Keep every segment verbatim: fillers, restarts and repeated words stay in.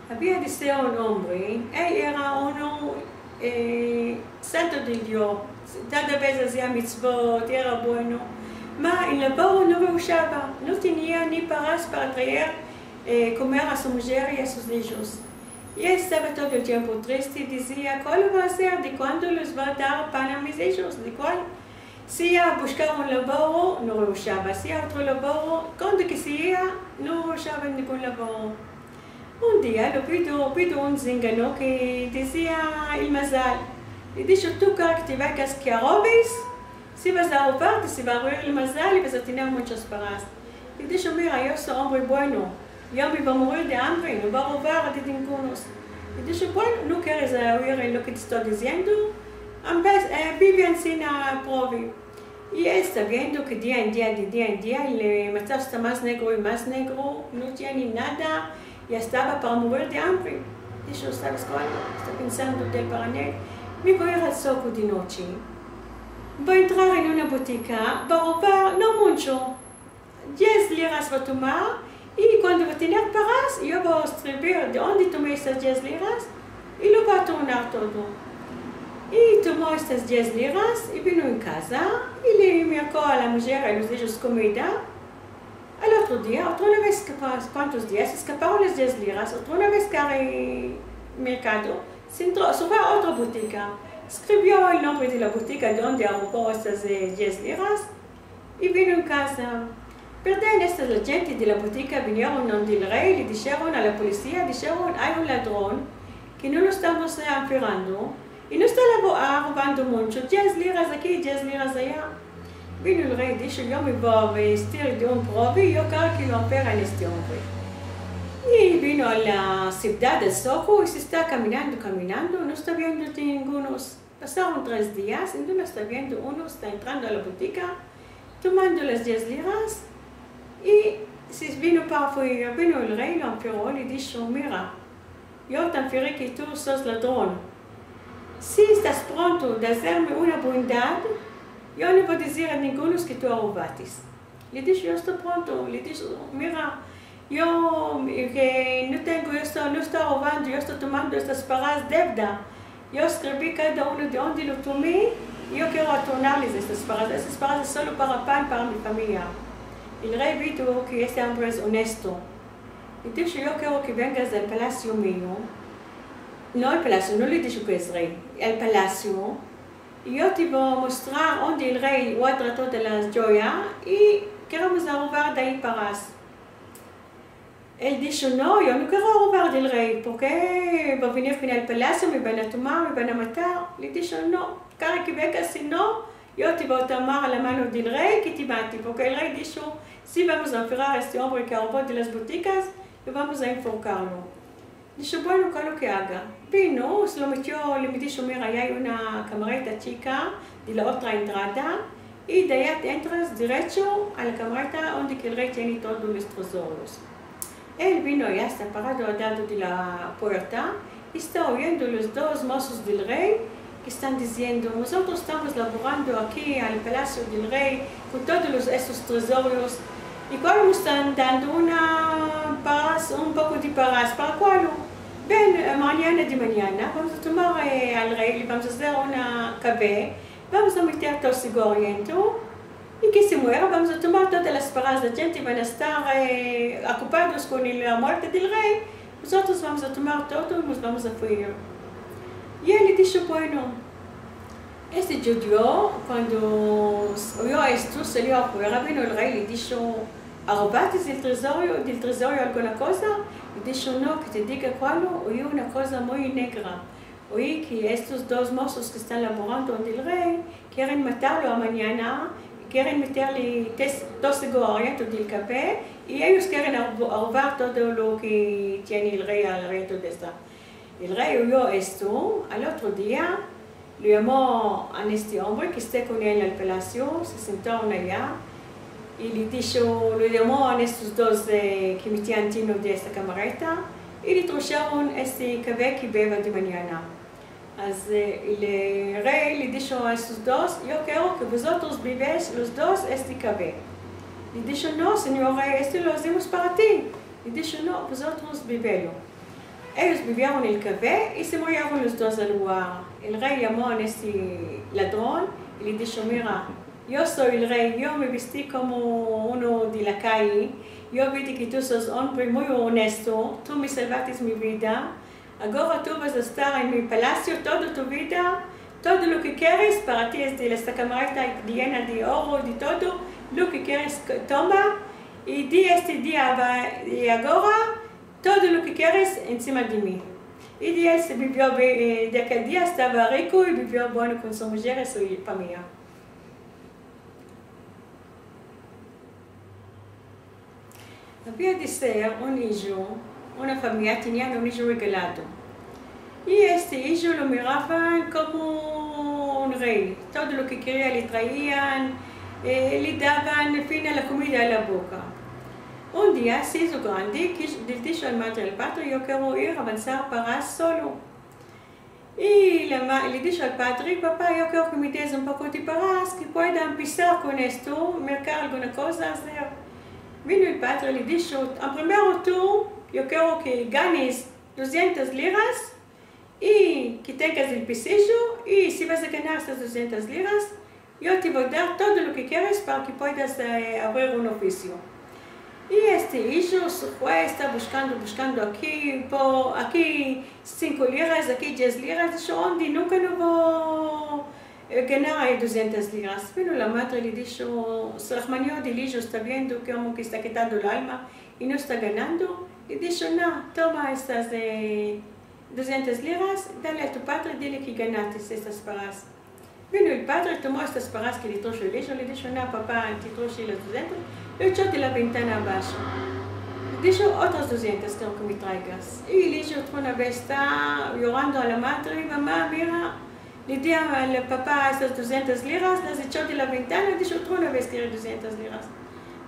Avia de ser un ombre, el era uno, e, santo de Dio, toda vez azia mitzvot, era bueno. Ma en lavoro no reushava, no tenia ni paras para traer, e, komer a su mujer i a sus ijos. I el estava todo el tiempo triste i dizia, "Kualo va azer? De kuando los va dar pan a mis ijos? De kual?" Si ia bushkar un lavoro, no reushava. Si ia otro lavoro, kuando ke si ia, no reushava ningun lavoro. Un dia lo vido, vido un zingano ke dizia el mazal. Le disho, "Tu karo ke te vayas ke arobes, si vas a arobar, te se va a abrir el mazal i vas a tener munchas paras." Le disho, "Mira, yo so ombre bueno, yo me vo a murir de ambre, no vo a arobar de ningunos." Le disho, "Bueno, no keres oir lo ke te esto diziendo? Antes, e, bive ansina, prove." I el esta viendo ke dia en dia, de dia en dia, el matzav esta mas negro i mas negro, no tiene nada, ya estava para murir de ambre. Disho, "Saves kualo?" Esta pensando del para el, "Me vo ir al soko de noche. Vo a entrar en una butika, vo a arobar, no muncho. Diez liras vo a tomar, i kuando vo a tener paras, yo vo a eskrivir de onde tome estas diez liras, i lo vo a tornar todo." I tomo estas diez liras, i vino en kaza, i le merko a la mujer i a los ijos komida. Al otro dia, otra una vez, kuantos dias, eskaparon las diez liras, otra una vez kere merkado, se entro, se fue a otra butika, eskrivio el nombre de la butika de onde arobo estas, e, diez liras, i vino en kaza. Pero de estas la djente de la butika vinieron donde el rey, le disheron a la polisia, disheron, "Ay un ladron ke no lo estamos, e, anfirando, i no esta lavo-, arobando muncho, diez liras aki, diez liras aya." Vino el rey, disho, "Yo me vo a vestir de un prove, yo karo ke lo anfiren este ombre." I vino a la sivdad, al soko, i se esta kaminando, kaminando, no esta viendo de ningunos. Pasaron tres dias, i no esta viendo uno, esta entrando a la butika, tomando las diez liras, i se vino para fua, vino el rey, lo anfiro, le disho, "Mira, yo te anfiri ke tu sos ladron. Si estas pronto de azerme una bondad, yo no vo a dizir a ningunos ke tu arobates." Le disho, "Yo esto pronto." Le disho, "Mira, yo, e, ke no tengo esto, no esto arobando, yo esto tomando estas paras devda. Yo eskrivi kada uno de onde lo tomi, i yo kero atornarles estas paras. Estas paras es solo para pan para mi famiya." El rey vido ke este ombre es onesto. Le disho, "Yo kero ke vengas al palasio mio." No al palasio, no le disho ke es rey. Al palasio, i yo te vo a mostrar onde el rey guadra todas las djoyas, i keremos arobar de ayi paras. El disho, "No, yo no kero arobar del rey, porke va a venir al palasio, me van a tomar, me van a matar." Le disho, "No, karo ke vengas, si no, yo te vo a tomar la mano del rey ke te mate", porke el rey disho, "Si vamos a anfirar a este ombre ke arobo de las butikas, lo vamos a enforkarlo." Disho, "Bueno, kualo ke aga?" Vino, se lo metio, le disho, "Mira, ayi ay una kamareta chika de la otra entrada, i de aya te entras derecho a la kamareta onde ke el rey tiene todos los trezorios." El vino, ya esta parado al lado de la puerta, i esta oyendo los dos mozos del rey ke estan diziendo, "Mozotros estamos lavorando aki al palasio del rey kon todos los, estos trezorios, i kualo mos estan dando una paras, un poko de paras, para kualo? Ven, e, manyana de manyana, vamos a tomar, e, al rey, le vamos a azer una kafe, vamos a meter tosego ariento, i ke se muera, vamos a tomar todas las paras, la djente van a estar, e, okupados kon la muerte del rey, mozotros vamos a tomar todo i mos vamos a fuir." I el le disho, "Bueno." Este djudio, kuando oyo esto, salio afuera, vino el rey, le disho, "Arobates del trezorio, del trezorio alguna koza?" Le disho, "No, ke te diga kualo, oyi una koza muy negra. Oyi ke estos dos mozos ke estan lavorando onde el rey keren matarlo amanyana, keren meterle tes-, tosego ariento del kafe, i eyos keren arro-, arobar todo lo ke tiene el rey ariento de esta." El rey oyo esto, al otro dia, lo yamo a este ombre ke este kon el al palasio, se sentaron aya, i le disho, lo yamo a estos dos, e, ke metian tino de esta kamareta, i le trusheron este kafe ke beva de manyana. As, e, i le rey le disho a estos dos, "Yo kero ke vozotros bevesh los dos este kafe." Le disho, "No, sinyor rey, este lo azimos para ti." Le disho, "No, vozotros bevelo." Eyos bivieron el kafe i se mudaron los dos al lugar. El rey yamo a este ladron i le disho: "Mira, yo so el rey, yo me vesti komo uno de la kaye, yo vidi ke tu sos ombre muy onesto, tu me salvates mi vida. Agora tu vas a estar en mi palasio toda tu vida, todo lo ke keres para ti es de esta kamareta yena de oro, de todo lo ke keres, toma, i de este dia va, i agora, todo lo ke keres ensima de mi." I de el se bivio, be-, eh, de akel dia estava riko i bivio bueno kon su mujer i su familia. Avia de ser un ijo, una familia tenian un ijo regalado. I este ijo lo miravan komo un rey. Todo lo ke keria le traian, eh, le davan, en fin, la komida a la boka. Un dia se izo grande, ke le disho al madre i al padre: "Yo kero ir avansar paras solo." I la ma-, le disho al padre: "Papa, yo kero ke me des un poko de paras, ke pueda empesar kon esto, merkar alguna koza, azer." Vino el padre, le disho: "En primero tu, yo kero ke ganes dusientas liras i ke tengas el pesijo, i si vas a ganar estas dusientas liras, yo te vo dar todo lo ke keres para ke puedas, eh, avrir un ofisio." I este ijo se fue, esta bushkando, bushkando aki, po-, aki sinko liras, aki dies liras, disho: "Onde? Nunka no vo, eh, ganar ayi dusientas liras." Vino la madre, le disho, se rahmanio del ijo, esta viendo komo ke esta kitando el alma i no esta ganando, le disho: "Na, toma estas, eh, dusientas liras, dale a tu padre, dile ke ganates estas paras." Vino el padre, tomo estas paras ke le trusho el ijo, le disho: "Na, papa, te trushi las dusientas." Lo echo de la ventana abasho. Le disho: "Otras dusientas kero ke me traigas." I el ijo otra una vez esta yorando a la madre: "Mama, mira, le di al papa estas dusientas liras, las echo de la ventana, disho, otra una vez kero dusientas liras."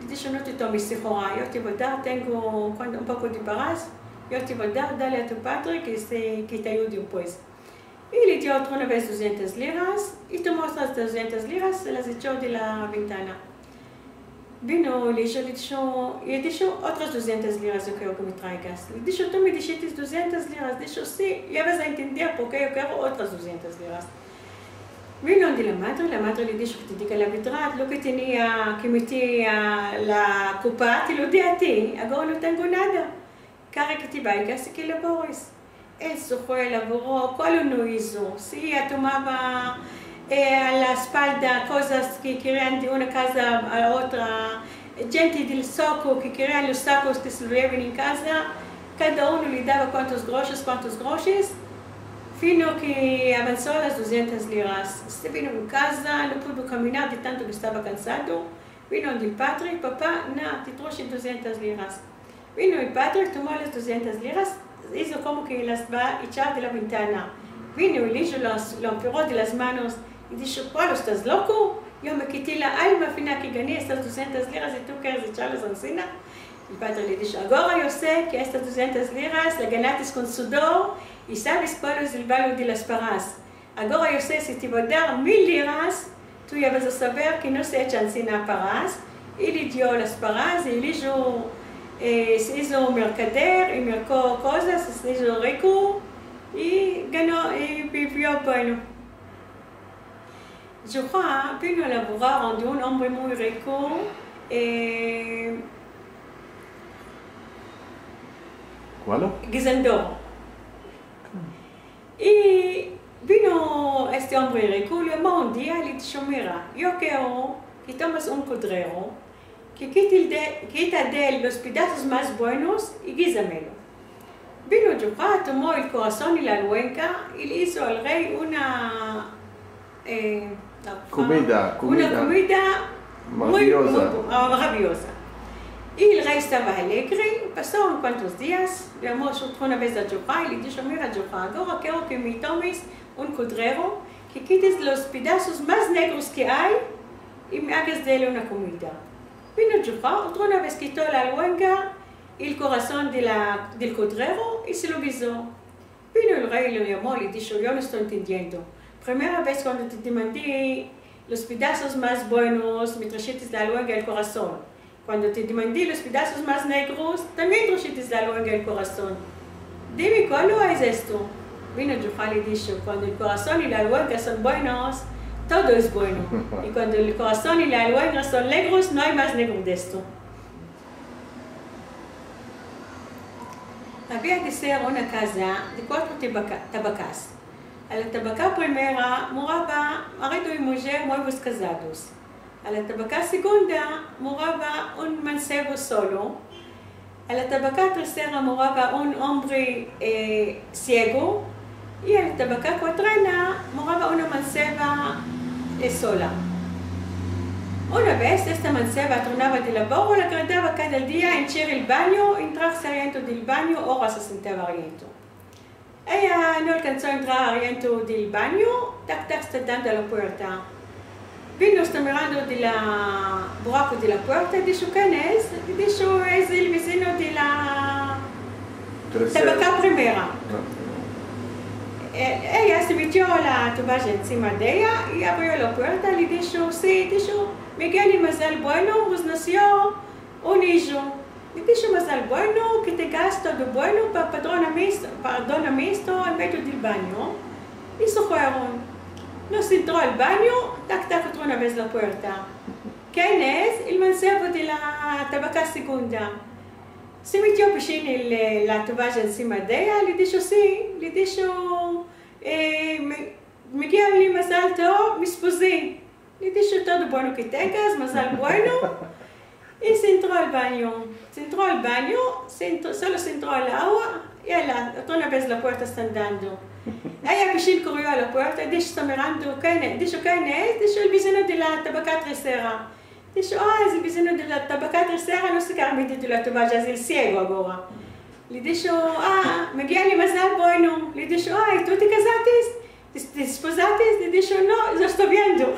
Le disho: "No te tomes, ijo, yo te vo dar, tengo kuando, un poko de paras, yo te vo dar, dale a tu padre ke se, ke te ayude un pues." I le dio otra una vez dusientas liras, i tomo estas dusientas liras, se las echo de la ventana. Vino el ijo, le disho, i le disho: "Otras dusientas liras yo kero ke me traigas." Le disho: "Tu me dishites dusientas liras." Disho: "Si, ya vas a entender porke yo kero otras dusientas liras." Vino de la madre, la madre le disho ke te diga la verdad, lo ke tenia ke meter a la kopa te lo di a ti, agora no tengo nada. Kere ke te vayas i ke lavores. El se fue, lavoro, kualo no izo? Si ya tomava, eh, a la espalda kozas ke kerian de una kaza a otra, djente del soko ke kerian los sakos ke se lo yeven en kaza, kada uno le dava kuantos groshes, kuantos groshes, fino ke avanso las dusientas liras. Este vino en kaza, no pudo kaminar de tanto ke estava kansado. Vino del padre: "Papa, na, te trushe dusientas liras." Vino el padre, tomo las dusientas liras, izo komo ke las va a echar de la ventana. Vino el ijo, las, lo agarro de las manos i disho: "Kualo, estas loko? Yo me kiti la alma fina ke gani estas dusientas liras i tu keres echarlas ansina?" El padre le disho: "Agora yo se ke estas dusientas liras las ganates kon sudor i saves kualo es el valor de las paras. Agora yo se, si te vo dar mil liras, tu ya vas a saver ke no se echa ansina paras." I le dio las paras, i el ijo, eh, se izo merkader, i merko kozas, se izo riko, i gano, i bivio bueno. Djuha vino a lavorar ande un ombre muy riko, eh, Kualo? Gizandor. I vino este ombre riko, le yamo un dia, le disho: "Mira, yo kero ke tomes un kodrero, ke kite de, kite de el los pedasos mas buenos i gizamelo." Vino Djuha, tomo el korason i la luenga i le izo al rey una, eh, komida, una komida muy, muy, ah, maravioza. I el rey estava alegre. Paso un kuantos dias, le yamo otra una vez a Djuha i le disho: "Mira, Djuha, agora kero ke me tomes un kodrero, ke kites los pedasos mas negros ke ay i me agas de el una komida." Vino Djuha, otra una vez kito la luenga, el korason de la, del kodrero i se lo gizo. Vino el rey, lo yamo, le disho: "Yo no esto entendiendo. Primera vez kuando te demandi los pedasos mas buenos, me trushites la luenga i el korason. Kuando te demandi los pedasos mas negros, tambien trushites la luenga i el korason." Dime, kualo es esto? Vino Djuhal i disho: kuando el korason i la alwengra son buenos, todo es bueno. I kuando el korason i la alwengra son negros, no ay mas negro de esto. Avia de ser una kaza de kuatro tabaka-, tabakas. A la tabaka primera morava marido i mujer muevos kazados. A la tabaka segunda morava un mansevo solo. A la tabaka tersera morava un ombre, eh, siego. I a la tabaka kuatrena morava una manseva, eh, sola. Una vez esta manseva tornava de lavoro, le agradava kada dia encher el banyo, entrarse ariento del banyo, oras se sentava ariento. Eya no alkanso a entrar ariento del banyo, tak, tak, esta dando a la puerta. Vino, esta mirando de la buraku de la puerta, disho: ken es? Disho: es el vezino de la tabaka primera. E-, eya se metio la tovaja ensima de eya i avrio la puerta, le disho: si. Disho: Miguel, i mazal bueno, vos nasio un ijo. Le disho: mazal bueno, ke tengas todo bueno, pa-, padroname esto, padroname esto en medio del banyo. I se fueron. No se entro al banyo, tak, tak, otra vez la puerta. Ken es? El mansevo de la tabaka segunda. Se metio pishin el, eh, la tovaja ensima de eya, le disho: si. Le disho: eh, me, Miguel, i mazal tov, me espozi. Le disho: todo bueno ke tengas, mazal bueno. I se entro al banyo. Se entro al banyo, se entro, solo se entro al agua, i a la, otra vez la puerta estan dando. Eya pishin korio a la puerta, disho, esta mirando, ken es? Disho: ken es? Disho: el vezino de la tabaka tersera. Disho: a, es el vezino de la tabaka tersera, no se kere medio de la tovaja, es el siego agora. Le disho: a, Miguel, i mazal bueno. Le disho: a, i tu te kazates? Te, te espozates? Le disho: no, yo esto viendo.